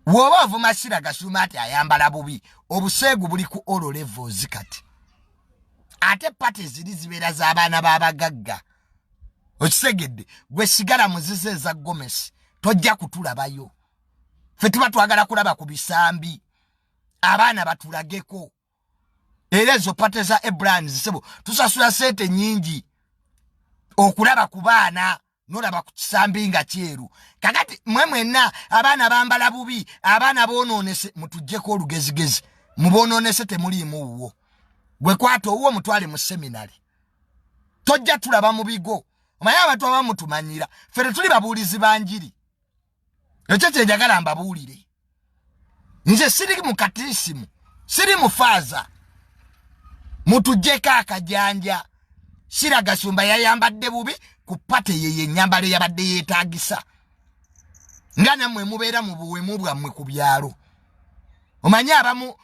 Bw'oba ovuma Sheilah Gashumba ati ayambala bubi, obuseegu buli ku all levels. Kati ate party ziri zibeera z'abaana b'abagagga, okisegedde? Gwe sigala muzizo eza gomesi, tojja kutulabayo. Ffe tuba twagala kulaba ku bisambi, abaana batulageko. Era ezo party za Abryanz, sebo, tusasula sente nyingi okulaba ku baana, nolaba ku kisambi nga kyeru. Kakati mwe mwenna abaana bambala bubi, abaana bonoonese, mutuggyeko olugezigezi. Mubonoonese temuliimu wuwo. Gwe kwata owuwo mutwale mu seminary, tojja tulaba mu bigo. Omanyi abantu abamu mutumanyira, ffe tetuli babuulizi ba njiri. Ekyo kyenjagala mbabuulire, nze siri mu katisimu, siri mu faaza. Mutuggyeko akajanja. Sheilah Gashumba yayambadde bubi ku party ye, yenyambalo yabadde yeetagisa, nga nammwe mubeera mu buwemu bwammwe ku byalo. Omanyi abamu,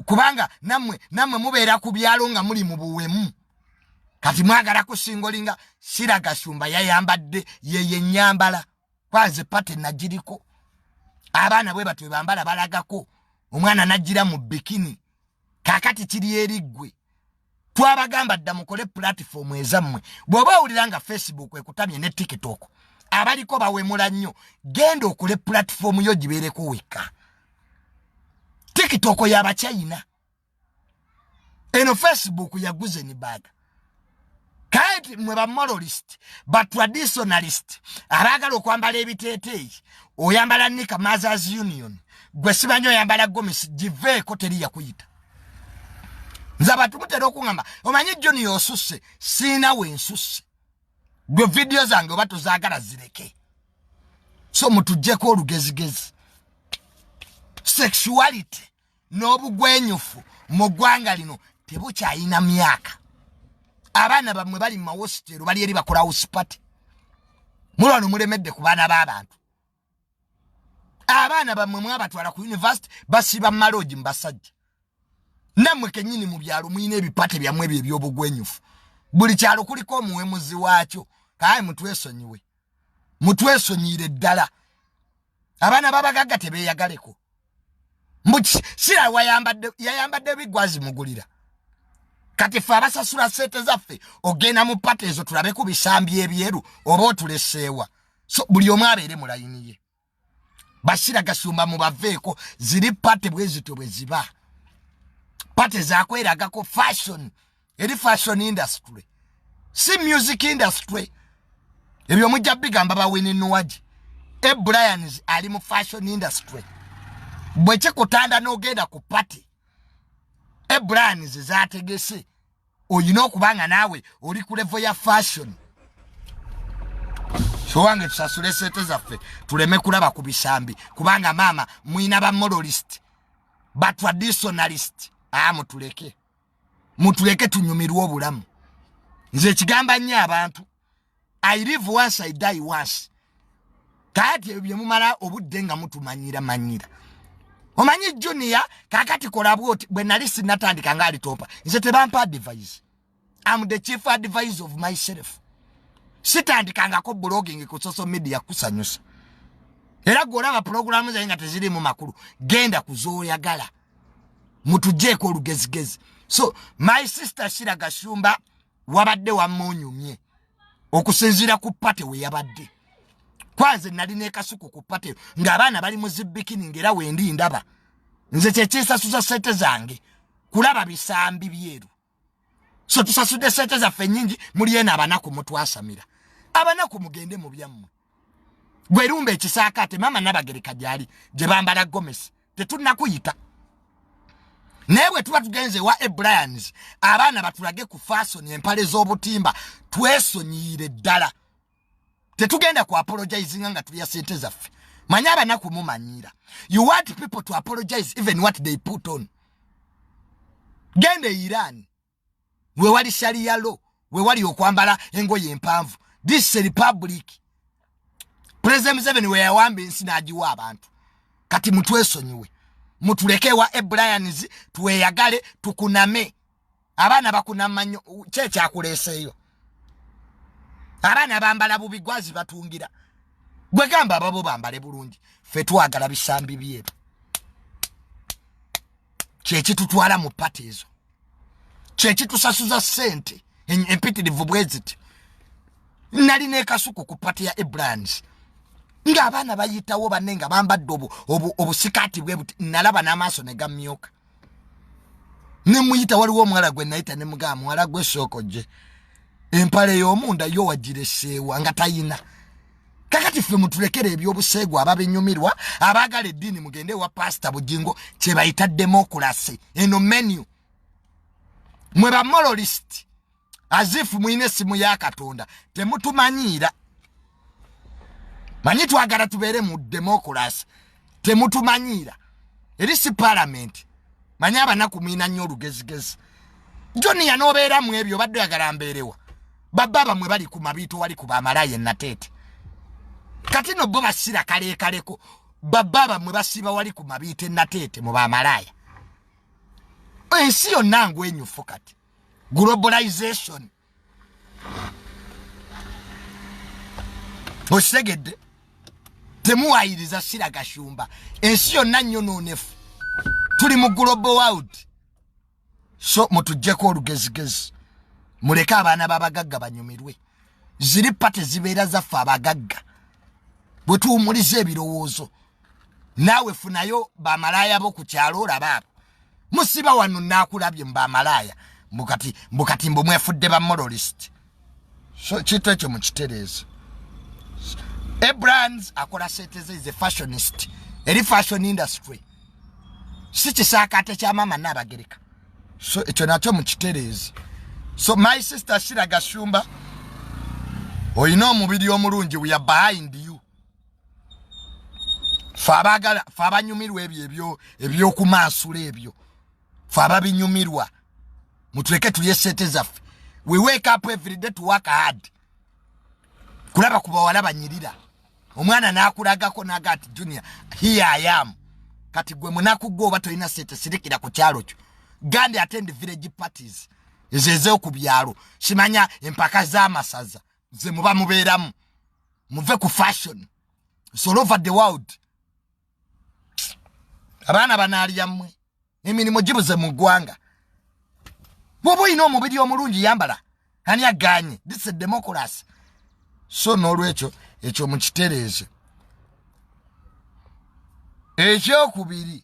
kubanga nammwe mubeera ku byalo nga muli mu buwemu. Kati mwagala kusingolinga Sheilah Gashumba yayambadde yeye nyambala. Kwanze party nagiriko, abaana bwe batwe bambala, balagako omwana najira mu bikini. Kakati kiri eri ggwe. Twabagamba dda mukole platform ezammwe. Bw'oba owulira nga Facebook ekutamye ne TikTok abaliko bawemula nnyo, genda okole platform yo gibeereko wekka. TikTok y'Abachina, eno Facebook ya Zuckerberg. Kati mwe ba moralist, ba traditionalist abaagala okwambala ebiteeteeyi, oyambala knicker, Mothers Union, gwe simanyi oyambala gomesi, giveeko, teri yakuyita. Nze abantu mutera okuŋamba, omanyi Junior osusse. Siina wensusse. Gwe vidiyo zange oba tozaagala zireke. So mutuggyeko olugezigezi. Sexuality n'obugwenyufu mu ggwanga lino tebukyayina myaka. Abaana bammwe bali mu mahostels, bali eri bakola house party. Mulwano mulemedde ku baana b'abantu. Abaana bammwe mwabatwala ku university, basiba mu malodge mu basajja. Nammwe kennyini mu byalo mulina ebiparty byammwe ebyo eby'obugwenyufu. Buli kyalo kuliko omuwemuzi waakyo. Kaye mutwesonyiwe, mutwesonyiire ddala. Abaana babagagga tebeeyagaleko. Sira wayambadde, yayambadde bigwazi mugulira. Kati ffe abasasula sente zaffe ogenda mu party ezo tulabe ku bisambi ebyeru, oba otuleseewa? So buli omu abeere mu layini ye. Ba Sheilah Gashumba mubaveeko. Ziri party bwe zityo bwe ziba party zakweragako fashion. Eri fashion industry, si music industry. Ebyo mujja bigamba ba Winnie Nwagi. Abryanz ali mu fashion industry. Bwe kikutanda n'ogenda ku party Abryanz zategese, oyina okuba nga naawe oli ku level ya fashion. So wange, tusasule sente zaffe tuleme kulaba ku bisambi, kubanga maama mwina ba moralist, ba traditionalist. Aa, mutuleke, mutuleke tunyumirwe obulamu. Nze ekigamba nnyo abantu, I live once, I die once. Kakati ebyo byemumala obudde nga mutumanyira manyira. Omanyi Junior, kakati kola bwoti. Bwe nali sinatandika nga alitopa, nze tebampa advice. Am the chief advisor of myself. Sitandikangako blogging ku social media kusanyusa. Era gweolaba pulogulaamu zange nga tezirimu makulu, genda kuzoyagala. Mutugjeeko olugezigezi. So my sister Sheilah Gashumba, wabadde wammunyumye okusinziira ku party we yabadde. Kwanze nali nekasuku ku party ng'abaana bali mu zibikini, ngaera wendi ndaba nze kyekyesasuza sente zange kulaba bisambi byeru. So tusasudde sente zaffe nyingi, muli eno abanaku mutwasamira. Abanaku mugende mu byammwe. Gwerumba ekisaaka ate maama Nabagereka gyali gye bambala gomesi, tetunnakuyita. Naye bwe tuba tugenze ewa Abryanz, abaana batulage ku fashion, empale z'obutimba, twesonyiire ddala. Tetugenda ku apologizinga nga tulya sente zaffe. Manye abanaku mumanyira. You want people to apologize even what they put on. Genda e Iran, wewali sharia law, wewali okwambala engoye empanvu. This is a republic. President Museveni weyawamba ensi n'agiwa abantu. Kati mutwesonyiwe, mutuleke wa Abryanz tweyagale, tukuname. Abaana bakunama nnyo. Kyekyakuleeseeyo abaana bambala bubi, gwazi batungira. Gwe gamba ababo bambale bulungi. Ffe twagala bisambi byeru, kyekitutwala mu pati ezo, kyekitusasuza sente empitirivu bwe ziti. Nalina ekasuku ku pati ya Ebrans ng'abaana bayitawo banne nga bambadde obusikaati bwe buti, nalaba n'amaaso ne gamyuka ne muyita. Waliwo omuwala gwe nayita ne mugamba, muwala gwe sooka ojje, empale y'omunda yo wagireseewa? Nga tayina. Kakati ffe mutulekere ebyobuseegu. Ababinyumirwa, abaagala eddiini, mugende ewa Pasita Bugingo, kye bayita democracy. Eno menu mwe ba moralist azifu mulina essimu ya Katonda, temutumanyiira. Manyi twagala tubeere mu democracy, temutumanyiira. Eri si palamenti. Manyi abanaku mulina nnyo olugezigezi. Joniya n'obeera mu ebyo obadde oyagala mbeerewa. Babba bamwe bali ku mabiito, wali ku bamalaaya enateete. Kati no bo basira kaleekaleko. Babba bamwe basiiba wali ku mabiito enateete mu bamalaaya. Ensi yonna ngwenyufu kati, globalization, okitegedde? Temuwayiriza sira gashumba. Ensi yonna nnyononefu, tuli mu global world. So mutujjeko olugezigezi, muleke abaana b'abagagga banyumirwe. Ziri pate zibeera zaffe abagagga bwe tuwumuliza ebirowoozo. Naawe funayo bamalaaya bo ku kyalo, olaba abo musiba wano. Naakulabye mu bamalaaya, mbukati mbu mwefudde ba moralist. So kintu ekyo mukitereeza. Ebrans akola sente ze, is a fashionist, eri fashion industry, si kisaakaate kya maama Naabagereka. So ekyo nakyo mukitereeza. So my sister Shira Gashumba, olina omubiri omulungi, we are behind you. Fe abaagala, fe abanyumirwa ebyo ebyo ebyokumansula ebyo, fe ababinyumirwa, mutuleke tulye sente zaffe. We wake up every day to work hard kulaba ku bawala banyirira. Omwana n'akulagako naga ati, "Junior, here I am." Kati gwe munaku gwe oba tolina sente, sirikira ku kyalo kyo. Gandi attend village parties ezo ez'oku byalo, simanya empaka z'amasaza ze muba mubeeramu. Muve ku fashion. It's all over the world. Abaana banaalya mmwe, emirimu gibuze mu ggwanga. Bw'oba olina omubiri omulungi, yambala, ani aganye? This is democracy. So n'olwekyo ekyo mukitereeze. Ekyokubiri,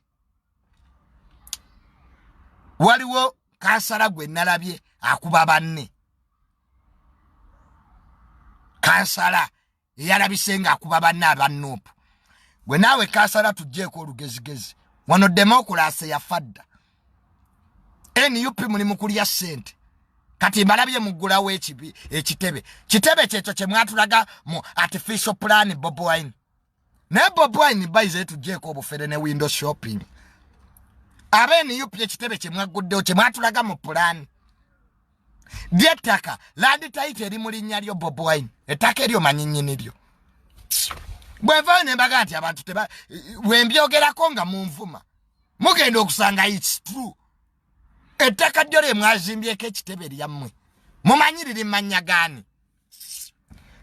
waliwo kansala gwe nalabye akuba banne, kansala eyalabise ng'akuba banne abanuupu. Gwe naawe kansala, tugjeeko olugezigezi. Wano democracy yafa dda. NUP muli mu kulya ssente. Kati mbalabye muggulawo ekibi ekitebe. Kitebe kyekyo kye mwatulaga mu artificial plan, Bobi Wine. Naye Bobi Wine bayize, tugjeeko obufere ne window shopping. Aba NUP, ekitebe kye mwagguddewo kye mwatulaga mu pulaani lyettaka, land title eri mu linnya lyo, Bobi Wine. Ettaka eryo manyi nnyini lyo. Bwenvayo ne mbaga nti abantu teba wembyogerako nga munvuma, mugenda okusanga it's true. Ettaka ddyo lye mwazimbyeko ekitebe lyammwe, mumanyi liri mannya gaani?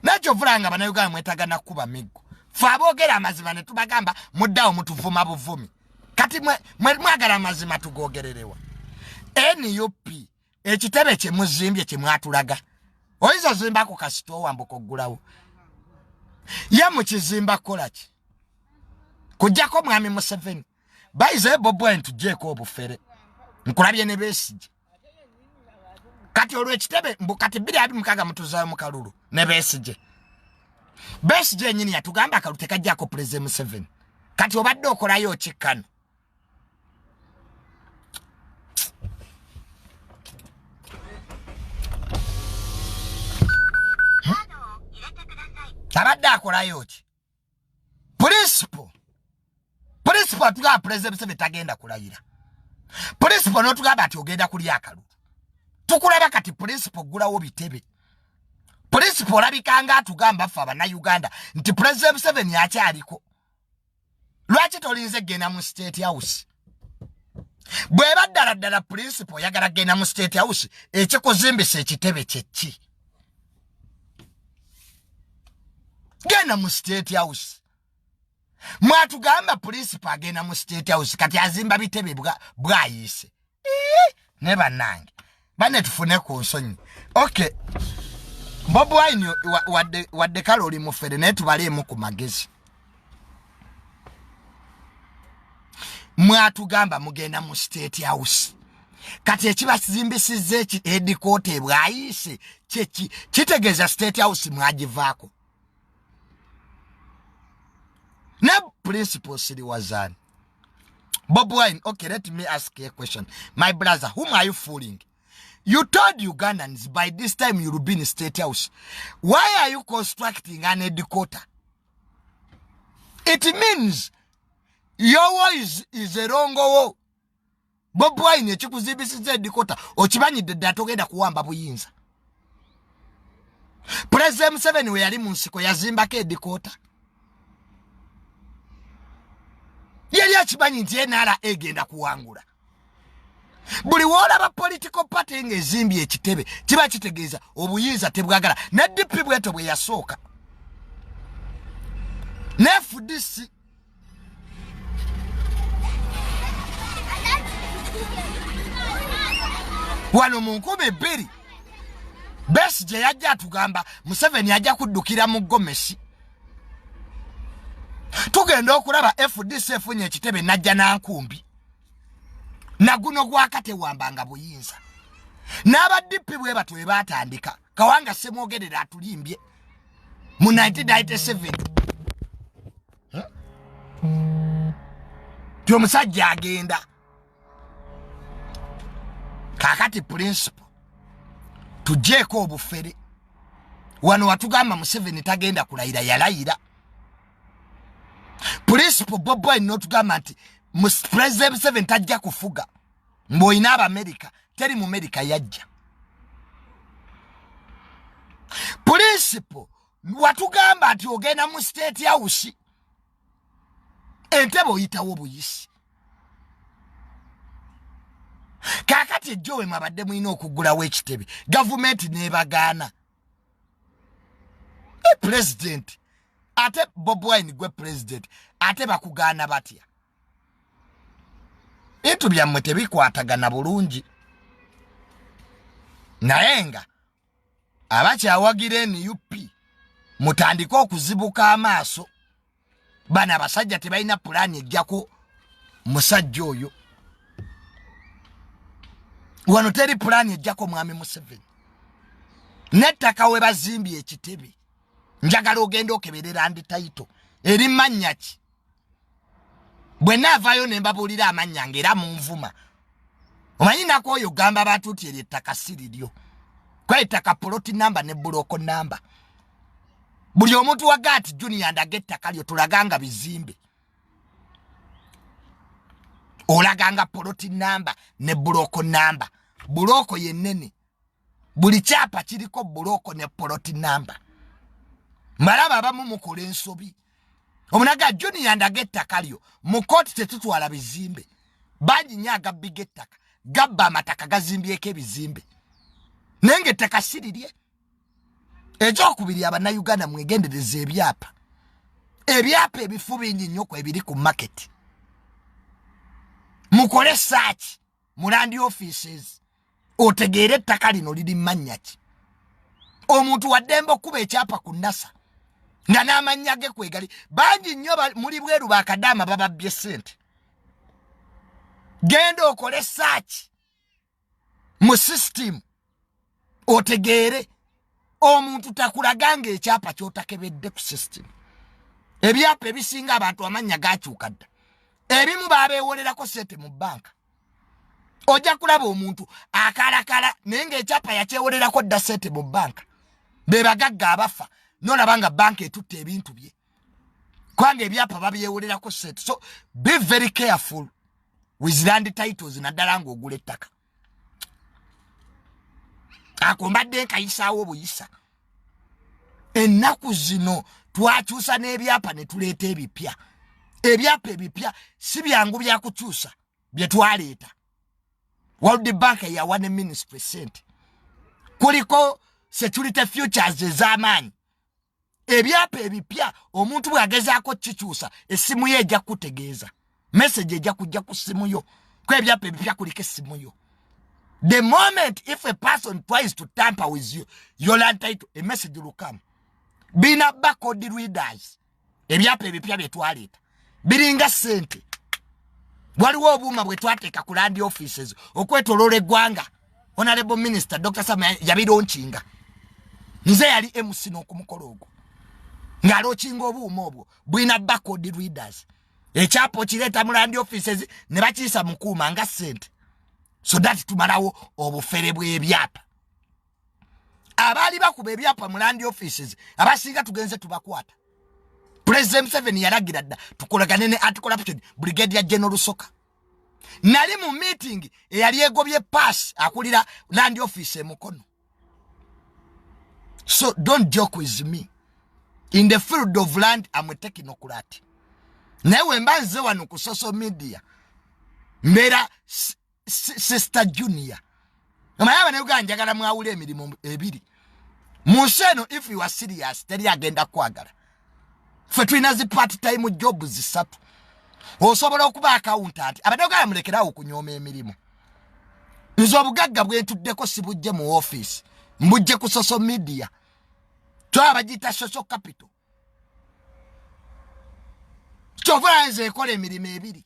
Naye kyovulanga Bannayuganda mwetaga nakuba miggo. Fe aboogera amazima ne tubagamba muddawo mutuvuma buvumi. Kati mwagala amazima tugogererewa? NUP, ekitebe kye muzimbye kye mwatulaga, oyinza ozimbako kasita owambuka oggulawo ye mukizimba kukola ki? Kujjako mwami Museveni bayize. Bobi Wine, tugjeeko obufere. Nkulabye ne Besigye. Kati olwo ekitebe mbu kati 2026 mutuzayo mu kalulu ne Besigye. Besigye enyini yatugamba akalulu tekajjako President Museveni. Kati obadde okolayo okikkano? Abadde akolayo ki? Principal atugamba President Museveni tagenda kulayira. Principal n'otugamba nti ogenda kulya akalulu, tukulaba. Kati principal gulawo bitebe. Principal olabikanga atugamba ffe Abannayuganda nti President Museveni akyaliko. Lwaki tolinze genda mu State House? Bweba ddala ddala principal oyagala genda mu State House, ekikuzimbisa ekitebe kyeki? Genda mu State House. Mwatugamba principal agenda mu State House, kati azimba bitebe bwayise. Ne bannange bane tufune ku nsonyi. Okay, Bobi Wine wadde kale oli mufere, naye tubaleemu ku magezi. Mwatugamba mugenda mu State House, kati ekibazimbisizza headquarter ebwayise kyeki? Kitegeeza State House mwagivaako. Ne principal siriwazani Bobi Wine, okay, let me ask you a question. My brother, whom are you fooling? You told Ugandans by this time you will be in State House. Why are you constructing an headquarter? It means your war is a wrong war. Bobi Wine, ekikuzibisiza headquarter, okimanyidde ddala togenda kuwamba buyinza. President Museveni we yali mu nsiko yazimbako headquarter. Yali akimanyi nti NRA egenda kuwangula. Buli woolaba political party ng'ezimbye ekitebe kiba kitegeeza obuyinza tebwagala. Ne DP bwetyo bwe yasooka, ne FDC. Wano mu 2000 Besigye yajja atugamba Museveni ajja kuddukira mu gomesi. Tugenda okulaba FDC efunye ekitebe najja nankumbi naguno gwakatewambanga buyinza. N'aba DP bwe batyo bwe baatandika. Kawanga Ssemwogerere atulimbye mu 1997 ti omusajja agenda. Kakati principal, tujeeko obufere. Wano watugamba Museveni tagenda kulayira, yalayira. Principal Bobi Wine n'otugamba nti President Museveni tajja kufuga, ng'olina Abamerika, teri mu Merika yajja. Principal, watugamba nti ogenda mu State House, entebe oyitawo buyisi. Kaakati ejjo we mwabadde mulina okuggulawo ekitebe, gavumenti n'ebagaana. E president, ate Bobi Wine gwe president, ate bakugaana batya? Bintu byammwe tebikwatagana bulungi. Naye nga abakyawagira NUP, mutandike okuzibuka amaaso. Bano abasajja tebalina pulaani ejjako musajja oyo. Wano teri pulaani ejjako mwami Museveni. N'ettaka we bazimbye ekitebe, njagala ogenda okeberera ndi title eri mannya ki. Bwe naavaayo ne mbabuulira amannya ng'era munvuma. Omanyi nakooyo ogamba abantu nti eryo ettaka si liryo, kwa ettaka plot number ne block number. Buli omuntu waga nti Junior ndaga ettaka lyo, tulaganga bizimbe, olaganga plot number ne block number. Block yennene, buli kyapa kiriko block ne plot number. Malaba abamu mukola ensobi, omunaga Junior ndaga ettaka lyo. Mu kooti tetutwala bizimbe. Bangi nnyo agabbi g'ettaka, gabba amataka, gazimbyeko ebizimbe, naye nga ettaka si lirye. Ekyokubiri, Abannayuganda mwegendereza ebyapa. Ebyapa ebifu bingi nnyo ku ebiri ku market. Mukole search mu land offices otegeere ettaka lino liri mannya ki. Omuntu waddembe okuba ekyapa ku Nasa nga n'amannya ge kwegali. Bangi nnyo muli bweru bakadaama bababbye ssente. Genda okole search mu system otegeere. Omuntu takulaganga ekyapa kyotakebedde ku system. Ebyapa ebisinga abantu amannya gakyuka dda, ebimu babeewolerako sente mu banka. Ojja kulaba omuntu akalakala naye ng'ekyapa yakyewolerako dda sente mu banka. Be bagagga abafa nolaba nga banka etutta ebintu bye, kubanga ebyapa babyewolerako sente. So be very careful with land titles, naddala ng'ogula ettaka. Ako mbadde nkayisaawo obuyisa. Ennaku zino twakyusa n'ebyapa ne tuleeta ebipya. Ebyapa ebipya si byangu byakukyusa. Bye twaleeta, World Bank yawa ne ministry sente, kuliko security features ez'amaanyi. Ebyapa ebipya omuntu bw'agezaako kikyusa, essimu ye ejja kukutegeeza, message ejja kujja ku ssimu yo ko ebyapa ebipya kuliko essimu yo. The moment if a person tries to tamper with you, your land title, a message will come. Bina barcode readers. Ebyapa ebipya bye twaleeta biringa ssente. Waliwo obuuma bwe twateeka ku land offices okwetoloola eggwanga. Honorable Minister Dr Sam yabilaunchinga, nze yali MC n'okumukolo ogwo ng'alaunchinga obuuma obwo. Bulina barcode readers. Ekyapa okireeta mu land offices ne bakiyisa mu kuuma nga ssente, so that tumalawo obufere bw'ebyapa. Abaali bakuba ebyapa mu land offices abasinga tugenze tubakwata. President Museveni yalagira dda tukolagane ne Anti-Corruption, Brigadier General Lusoka. Nali mu meeting eyali egobye pass akulira land office emukono. So don't joke with me in the field of land. Am a technocrat, naye wemba nze wano ku social media mbeera Sister Junior. Omanyi Abanauganda, njagala mwawula emirimu ebiri mu nsi eno. If you are serious, teri agenda kwagala. Ffe tulina zi part time job zisatu. Osobola okuba accountant. Abanauganda, mulekerawo okunyooma emirimu. Nze obugagga bwentuddeko sibujje mu office, mbujje ku social media. Twaba bagiyita social capital. Kyova nze ekola emirimu ebiri.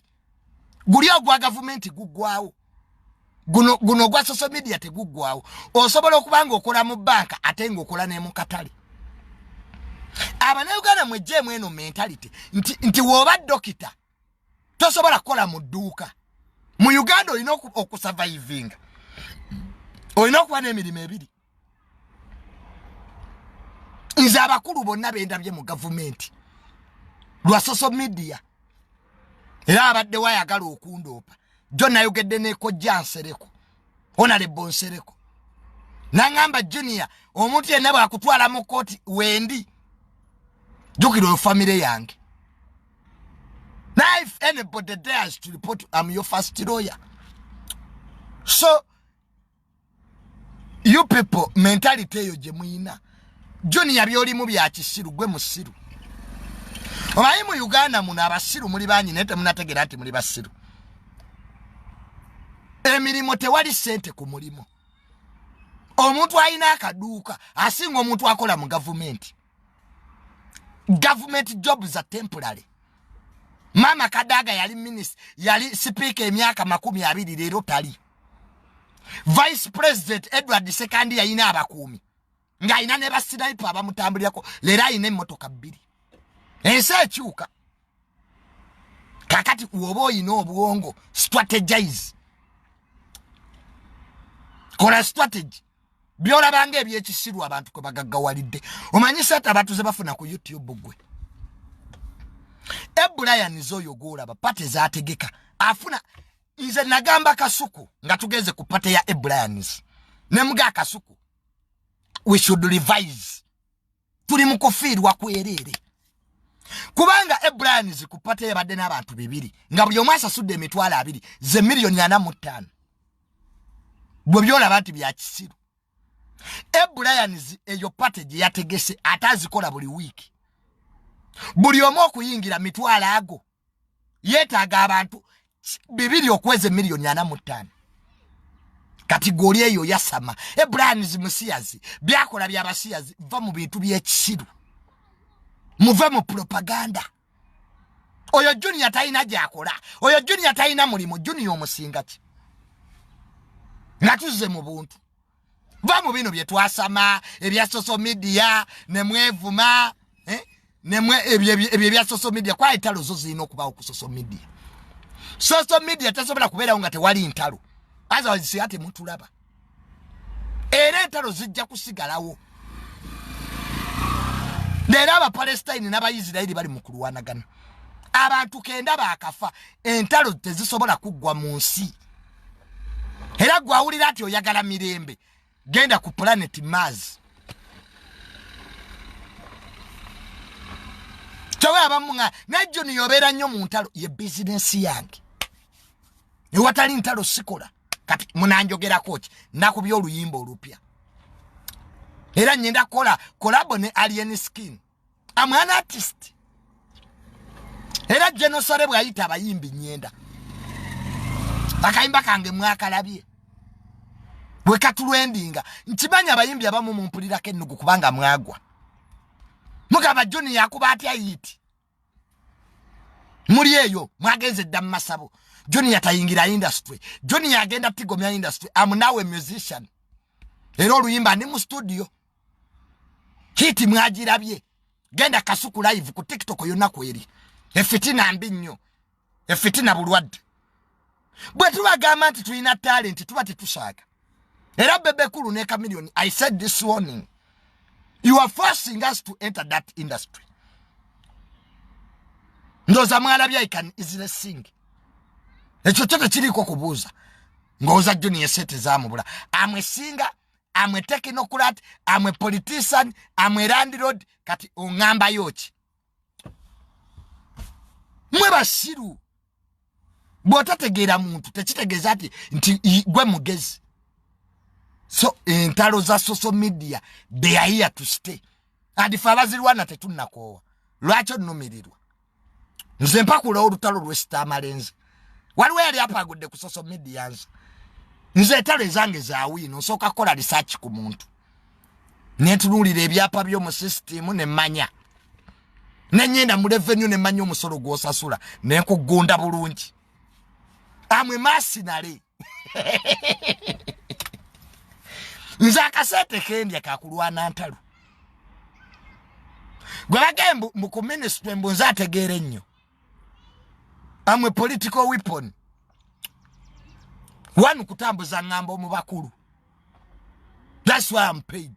Guli ogwa gavumenti guggwawo, guno ogwa social media teguggwawo. Osobola okuba nga okola mu banka ate ngaokola ne mu katale. Abanauganda, mwejjeemu eno mentality nti woba dokita tosobola kukola mu dduuka. Mu Uganda olina okusurvivinga, olina okuba n'emirimu ebiri. Nze abakulu bonna bendabye mu gavumenti lwa social media. Era abadde wayagala okundoopa jo, nayogedde nekojja Nsereko, Honorable Nsereko, naŋŋamba, "Junior, omuntu yenna bwakutwala mu kooti wendi, jukira oyo famire yange. Now if anybody dares to report, I'm your first lawyer." So you people, mentality eyo gye muyina, Junior, byolimu bya kisiru. Gwe musiru. Omanyi mu Uganda muno abasiru muli bangi, naye temunategeera nti muli basiru. Emirimu tewali ssente ku mulimu. Omuntu alina akaduuka asinga omuntu akola mu gavumenti. Government jobs are temporary. Mama Kadaga yali minisita, yali sipiika emyaka 20, leero tali. Vice President Edward Sekandi yalina abakuumi ng'alina ne basniper abamutambulirako, leero alina emmotoka bbiri. Ensi ekyuka. Kakati woba oyina obwongo, strategize, kola strategy. Byolabanga ebyekisiru, abantu kwe bagaggawalidde. Omanyi sente abantu ze bafuna ku YouTube? Gwe Ebulayaniz oyo gwolaba party zategeka afuna. Nze nagamba Kasuku nga tugenze ku party ya Ebulayans, nemuga, "Kasuku, we should revise. Tuli mu kufiirwa kwereere, kubanga Ebulayans ku party yabadde n'abantu bibiri nga buli omu asasudde 20,000, ze miliyoni 45." Bwe byolaba nti byakisiru. Ebulayans eyo party gye yategese ate azikola buli wiiki, buli omu okuyingira mitwalo ago, yeetaaga abantu 200 okuweza emiliyoni 45. Kati gweoli eyo yasama Ebrans musiyazi, byakola byabasiyazi. Va mu bintu byekisiru, muve mu propaganda. Oyo Junior talina gyakola, oyo Junior talina mulimu. Junior omusinga ki? Nga tuzze mu buntu, va mu bino bye twasama ebya social media nemwevuma, eh? Nemwe ebyo ebya social media. Kwa entalo zo zirina okubawo ku social media. Social media tesobola kubeerawo nga tewali ntalo, otherwise singa temutulaba. Era entalo zijja kusigalawo. Leero Abapalestine n'Abaisirairi bali mu kulwanagana, abantu kenda baakafa. Entalo tezisobola kuggwa mu nsi. Era gwawulira nti oyagala mirembe, genda ku planet Mars. Kyoba abamuŋa naye Junior obeera nnyo mu ntalo. Ye bizinensi yange, ewatali ntalo sikola. Kati munanjogerako ki? Nakubya oluyimba olupya era nyenda kukola collabo ne Alien Skin. Am an artist. Era Genosale bw'ayita abayimbi nyenda. Akayimba kange mwakalabye. Bwe katulwendinga. Nkimanyi abayimbi abamu mumpulirako ennugu kubanga mwagwa. Mugamba Junior yakuba atya yiti. Muli eyo mwagenze dda mu masabo. Junior tayingira industry. Junior agenda tigomya industry. I'm now a musician. Era oluyimba ndi mu studio. Hiti mwagirabye. Genda Kasuku live ku TikTok yonna kweri. Efitina mbi nnyo. Efitina bulwadde. Bwe tubagamba nti tulina talent tuba tetusaaga. Era Bebe Cool ne Chameleone, I said this warning. You are forcing us to enter that industry. Ndoza mwalabye I can easily sing. Ekyo kyo tekiriiko kubuuza. Ng'oza Junior sente zaamubula. I'm a singer, I'm a technocrat, I'm a politician, I'm a landlord. Kati oŋŋambayo ki? Mwe basiru. Bw'otategeera muntu tekitegeeza nti gwe mugezi. So entalo za social media, they are here to stay. And ife abazirwana tetunnakoowa. Lwaki onnumirirwa? Nze mpakula olutalo lw'esitaamalenzi. Waliwo yali apagudde ku social media nze. Nze entalo ezange za wiino nsooka kukola research ku muntu. Netunuulira ebyapa by'omu system ne mmanya. Ne nnyenda mu revenue ne mmanya omusolo gw'osasula ne nkugunda bulungi. Amwe masinale. Nze akasente kendya kakulwana ntalo. Gwe bagembu mu ku ministry mbu nze ategeera ennyo. Amwe political weapon. One kutambuza ng'ambo mu bakulu. That's why I'm paid.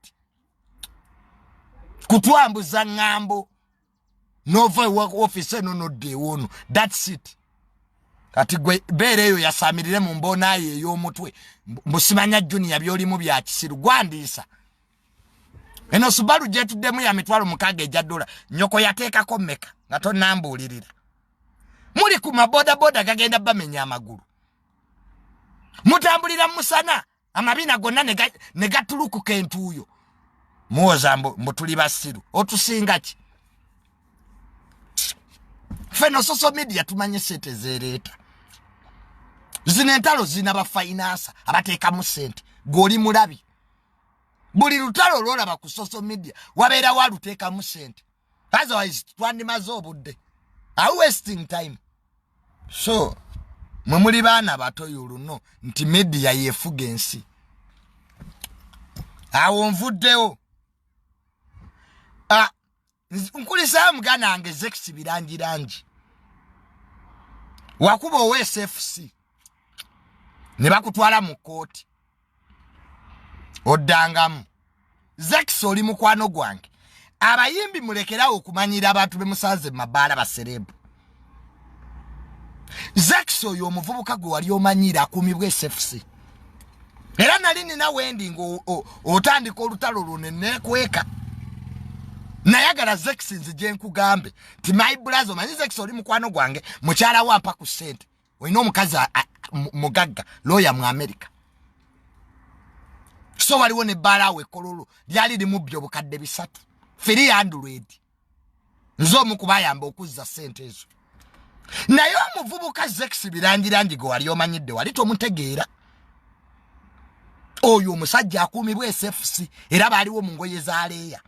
Kutwambuza ng'ambo. Nova ewa office eno nodda ewoono. That's it. Kati gwe beera eyo yasaamirire mu mboona yo ey'omutwe. Mbu simanya Junior by'olimu bya kisiru. Gwandiisa. Eno Subaru gyetuddemu ya 60,000 egya dola. Nnyoko yateekako mmeka nga tonnambuulirira. Muli ku mabodaboda gagenda bamenya amagulu. Mutambulira mu musana amabina gonna ne gatulukuka entuuyo. Muwoza mbu tuli basiru. Otusinga ki? Ffe no social media tumanye ssente zeereeta. Zino entalo zirina ba finance abateekamu ssente. Gw'oli mulabi. Buli lutalo lw'olaba ku social media wabeerawo aluteekamu ssente. Otherwise twandimaze obudde. Are we wasting time? So mwe muli baana bato yuluno nti media yeefuga ensi. Awo nvuddewo. Nkulisaayo muganda wange Zex Birangirangi. Wakuba owa SFC ne bakutwala mu kkooti. Oddangamu. Zex oli mukwano gwange. Abayimbi mulekerawo okumanyira abantu be musanze mu mabaala baserebu. Zex oyo omuvubuka gwe wali omanyira akuumibwa SFC. Era nali nina wendi ng'otandika olutalo lwo ne neekweka. Nayagala Zex nzije nkugambe nti my brother, omanyi Zex oli mukwano gwange, mukyala we ampa ku ssente. Olina omukazi mugagga lawyer mu America. So waliwo ne bbaala awo ekkololo lyali limubbye obukadde 300. 300. Nze omu ku baayamba okuzza ssente ezo. Naye omuvubuka Zex Birangirangi gwe wali omanyidde wali tomutegeera. Oyo omusajja akuumibwa SFC era baaliwo mu ngoye za leeya.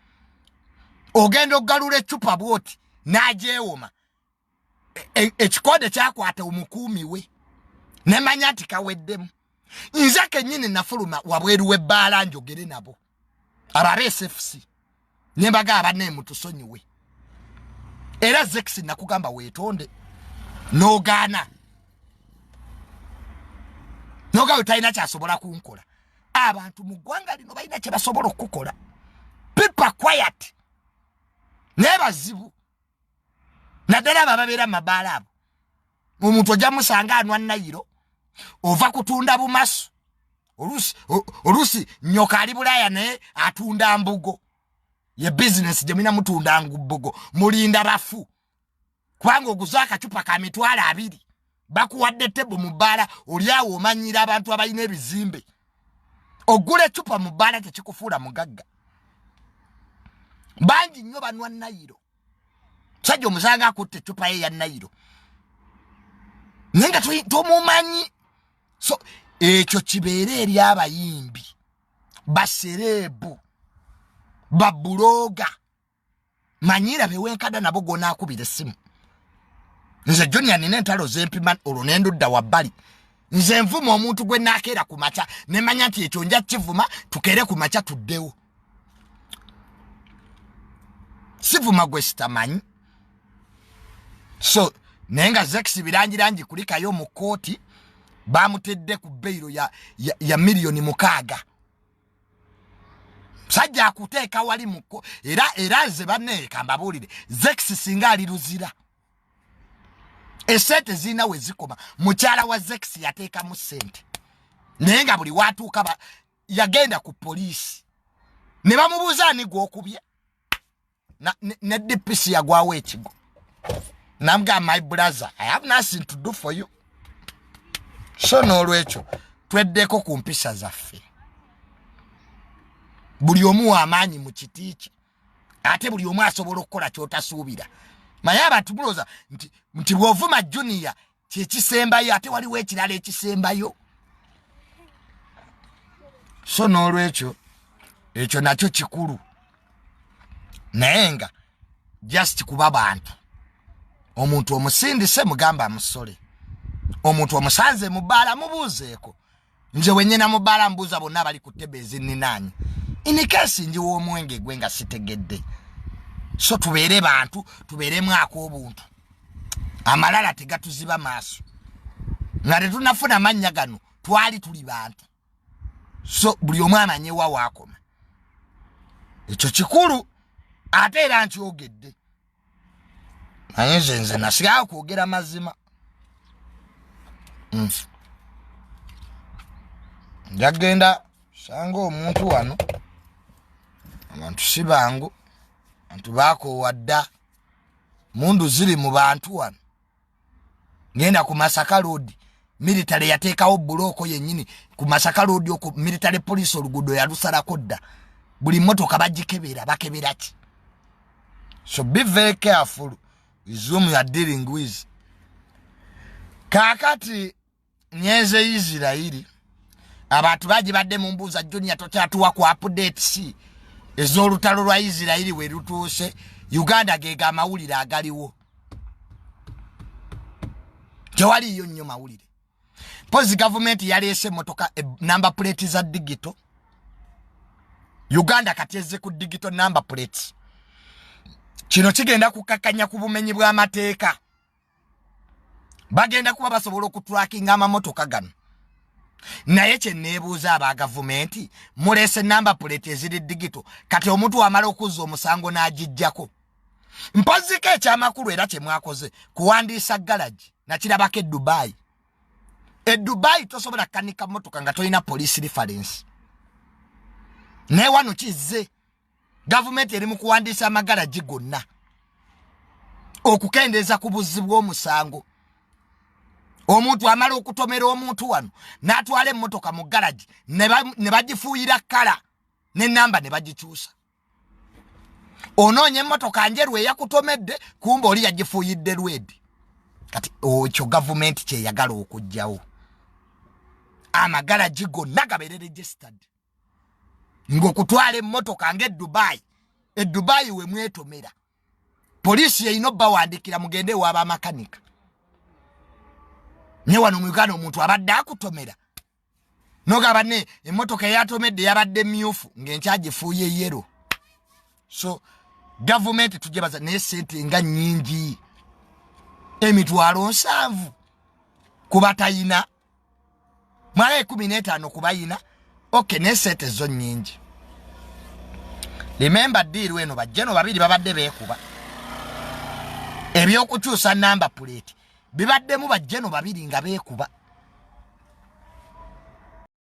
Ogenda okugalula eccupa bw'oti n'agyewoma. Ekikonde kyakwata omukuumi we. Ne manya nti kaweddemu. Nze kennyini nafuluma wabweru w'ebbaala njogere nabo. Abo aba SFC. Ne mbagamba banne mutusonyiwe. Era Zex nakugamba weetonde. N'ogaana. N'ogaana talina ky'asobola kunkola. Abantu mu ggwanga lino balina kye basobola okukola. People quiet. Naye bazibu. Naddala abo ababeera mu mabaala abo. Omuntu ojja musanga anwa nayiro, ova kutunda bumasu. Oluusi nnyoka ali Bulaaya naye atunda mbugo. Ye bizinesi gye mulina mutunda mbugo, mulinda bafu. Kubanga oguze akacupa ka 20,000, bakuwadde tebo mu bbaala, oli awo omanyira abantu abalina ebizimbe. Ogula eccupa mu bbaala tekikufuula mugagga. Bangi nnyo banwa nayiro. Musajja omusanga akutta eccupa ye ya nayiro, naye nga tomumanyi. So ekyo kibeere eri abayimbi, basereebu, babuloga, manyira bewenkada nabo gonaakubira essimu. Nze Junior nina entalo zempima, olwo nendudda wabbali. Nze nvuma omuntu gwe nakeera ku makya nemanya nti ekyo nja kivuma, tukeere ku makya tuddewo. Sivuma gwe sitamanyi. So naye nga Zex Birangirangi kulikayo mu kooti, bamutedde ku beyiro ya miliyoni 6. Musajja akuteeka wali muko. Era nze banneereka mbabuulire, Zex singa ali Luzira, esente zirina we zikoma. Mukyala wa Zex yateekamu sente, naye nga buli watuuka yagenda ku poliisi ne bamubuuza, "Ani gwokubye?" Ne DPC yagwawo ekigo, namugamba, "My brother, I have nothing to do for you." So n'olwekyo tweddeko ku mpisa zaffe. Buli omu w'amaanyi mu kiti kye, ate buli omu asobola okukola kyotasuubira. Naye abantu mulowooza nti bw'ovuma Junior kyekisembayo, ate waliwo ekirala ekisembayo. So n'olwekyo ekyo nakyo kikulu, naye nga just kuba bantu. Omuntu omusindise, mugamba amusole. Omuntu omusanze mu bbaala, mubuuzeeko. Nze wenyena mu bbaala mbuuza bonna bali ku tebe ezinninaanye, in case njiwa omwenge gwe nga sitegedde. So tubeere bantu, tubeeremu ak'obuntu. Amalala tegatuziba maaso. Nga tetunafuna mannya gano, twali tuli bantu. So buli omu amanyewa waakoma. Ekyo kikulu, ate era nkyogedde. Naye nze nasigawo kwogera mazima. Njagenda sanga omuntu wano. Abantu si bangu, abantu bakoowa dda. Mundu ziri mu bantu wano. Ngenda ku Masaka Road, military yateekawo bulooko yennyini ku Masaka Road okwo. Military police oluguudo yalusalako dda, buli motoka bagikebera. Bakebera ki? So be very careful with whom you are dealing with. Kaakati nyenze Isirairi. Abantu bagibadde mu mbuuza, "Junior, tokyatuwa ku updates ez'olutalo lwa Isirairi we lutuuse?" Uganda gega amawulire agaliwo, tewaliyo nnyo mawulire. Mpozi gavumenti yaleese emotoka number plate za digital. Uganda kati ezze ku digital number plates. Kino kigenda kukakanya ku bumenyi bw'amateeka. Bagenda kuba basobola okutrackinga amamotoka gano. Naye kyeneebuuza, aba gavumenti muleese number plate eziri digital, kati omuntu wamala okuzza omusango n'agijjako? Mpoziko ekyamakulu era kyemwakoze kuwandiisa galagi. Nakirabako e Dubai. E Dubai tosobola kukanika motoka nga tolina police reference. Naye wano kizze, gavumenti eri mu kuwandiisa amagalagi gonna okukendeeza ku buzzi bw'omusango. Omuntu amala okutomera omuntu wano n'atwala emmotoka mu galagi, ne bagifuuyira kkala n'enamba ne bagikyusa. Onoonya emmotoka njeru eyakutomedde, kumba oli yagifuuyidde red. Kati ekyo gavumenti kyeyagala okuggyawo, amagalagi gonna gabeere registered, ng'okutwala emmotoka ng'e Dubai. E Dubai we mwetomera, poliisi yeyina obbawandikira mugende ewaaba amakanika. Naye wano mu Uganda omuntu abadde akutomera, nogamba ne emmotoka eyatomedde yabadde myufu, ng'enkyagifuuye yellow. So gavumenti tujebaza, naye sente nga nyingi, 700,000 kubatayina, mwala 15 kubayina. Ok, naye sente zo nyingi. Remember, deal eno bajjeno babiri babadde beekuba. Ebyokukyusa number plate bibaddemu bajjeno babiri nga beekuba.